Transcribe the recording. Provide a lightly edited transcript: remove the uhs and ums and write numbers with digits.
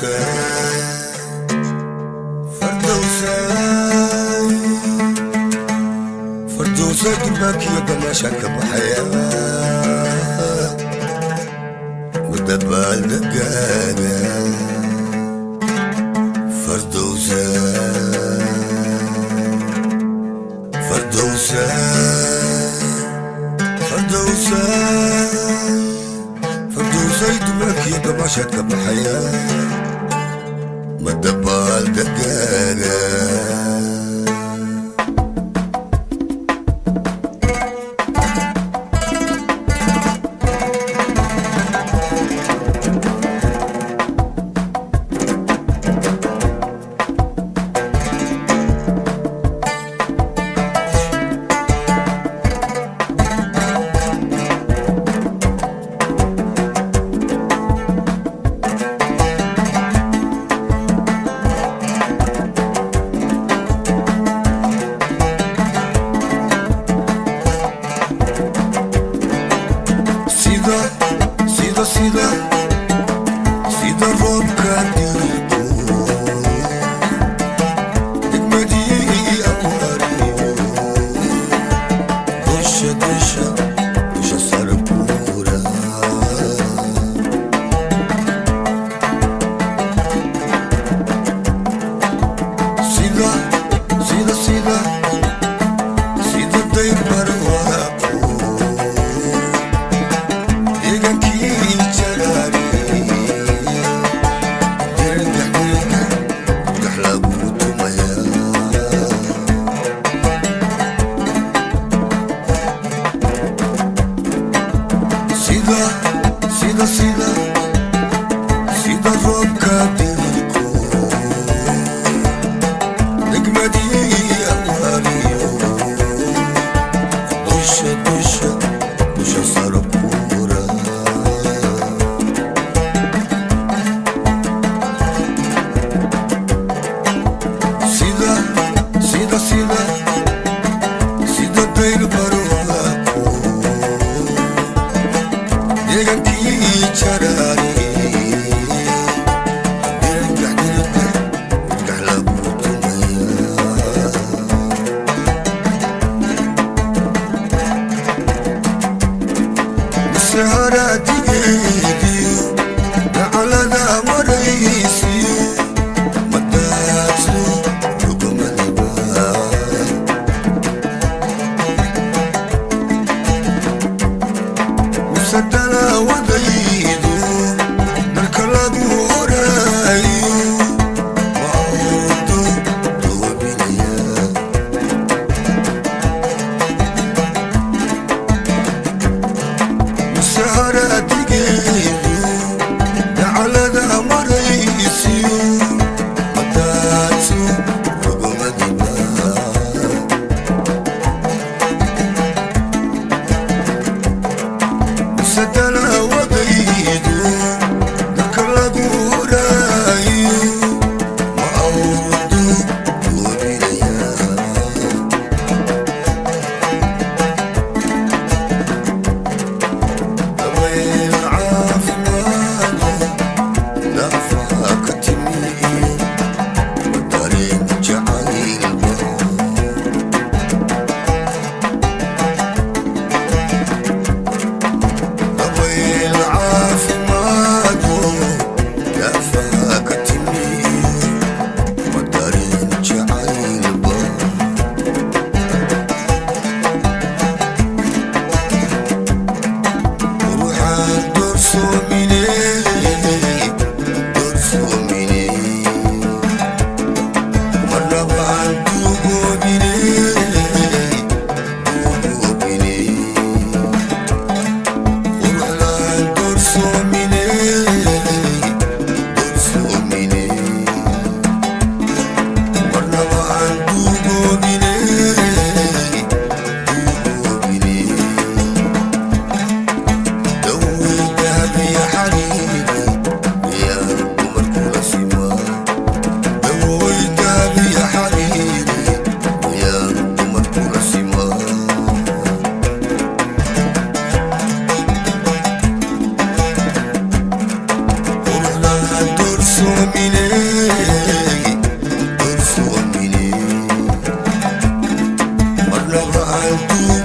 Fardowsa, Fardowsa, Fardowsa, durbaankiyo damaashaan ka baxaya madabaaldegaaga. Fardowsa, Fardowsa, Fardowsa, Fardowsay, durbaankiyo damaashaan ka baxaya madabaaldegaaga. Sida, sida, sida, sida roobka dirto degmadii awaariyo, dusha, dusha, dusha sare buura. Sida, sida, sida, sida dayr barwaaqo deegankii jaraari, dirgax, dirgax, dirgax lagu tumaya. Sida, sida, sida, sida roobka dirko degmadii awaariyo, dusha, dusha, dusha sare buura. Sida, sida, sida, sida dayr barwaaqo deegankii jaraari, dirgax, dirgax, dirgax lagu tumaya. Mise haraadigeediyo dacalada maraysiyo madaadso rugmadiba. Mise dalaawadaydu dalka lagu horaayo maawdo doobinaya. Mise haraadigeedu dacalada maraysiyo madaadso rugmadiba. Mise dalaawadaydu dalka lagu horaayo ma awdo doobinaya. Dabayl caafimaado daafaha ka timi iyo dareen jacaylba. Dabayl caafimaado daafaha ka timi iyo dareen jacaylba. Ruuxaan doorsoomine, doorsoomine, marnabaan duugoobine, duugoobine. Ruuxaan doorsoomine, doorsoomine, marnabaan duugoobine, duugoobine. Dawey dahabiya xariiri miyaan dumar kula simaa? Dawey dahabiya xariiri miyaan dumar kula simaa? Quruxdaan doorsoomine. Marnaba aan.